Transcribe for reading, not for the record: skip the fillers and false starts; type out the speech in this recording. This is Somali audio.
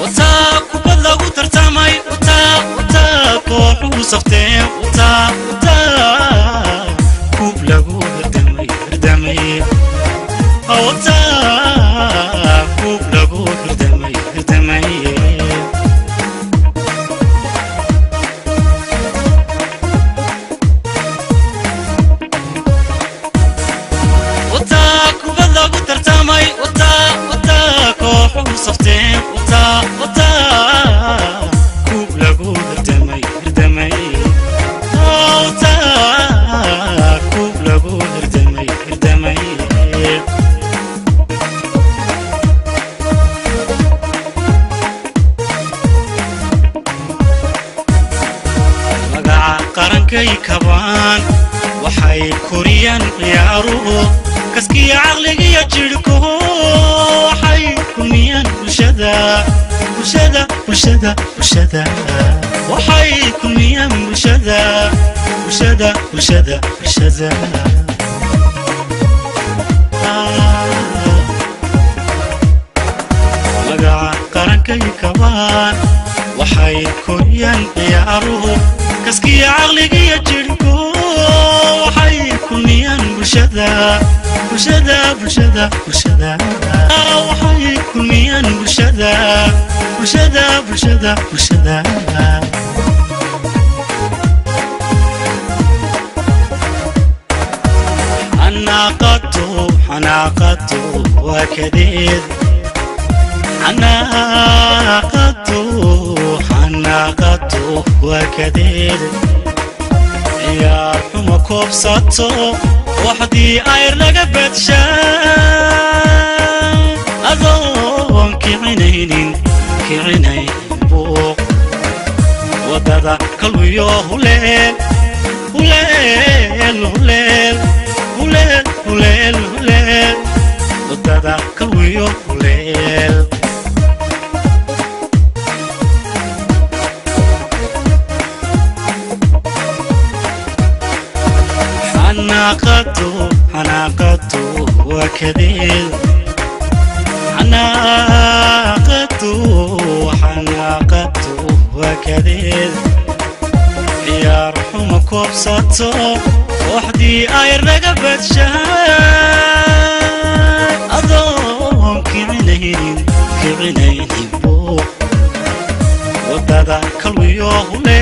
Wataa kubad lagu tartamay, wataa, wataa kooxuhu safteen, wataa, wataa kub lagu hirdamay, hirdamay, wataa kub lagu hirdamay, hirdamay. Wataa kubad lagu tartamay, wataa, wataa kooxuhu safteen, wataa, wataa kub lagu hirdamay, hirdamay, wataa kub lagu hirdamay, hirdamay. Magaca qarankay kabaan, waxay koriyaan ciyaaruhu kaskiya caqligiyo jidhku, waxay kulmiyaan bulshada, bulshada, bulshada, bulshada, waxay kulmiyaan bulshada, bulshada, bulshada, bulshada. Magaca qarankay kabaan, waxay koriyaan ciyaaruhu kaskiya caqligiyo jidhku, waxay kulmiyaan bulshada, bulshada, bulshada, bulshada, waxay kulmiyaan bulshada, bulshada, bulshada, bulshada. Xanaaqadu, xanaaqadu waa kadeed, xanaaqadu, xanaaqadu waa kadeed. Ciyaar xumo koobsato, waxdii ayr laga badshaa, adoon kicinaynin, kicinaynin buuq, waddada kalwiyo huleel, huleel, huleel, huleel, huleel, huleel, waddada kalwiyo huleel. Xanaaqadu, xanaaqadu waa kadeed, xanaaqadu, xanaaqadu waa kadeed. Ciyaar xumo koobsato, kooxdii ayr laga badshaa, adoon kicinaynin, kicinaynin buuq, waddada kalwiyo huleel.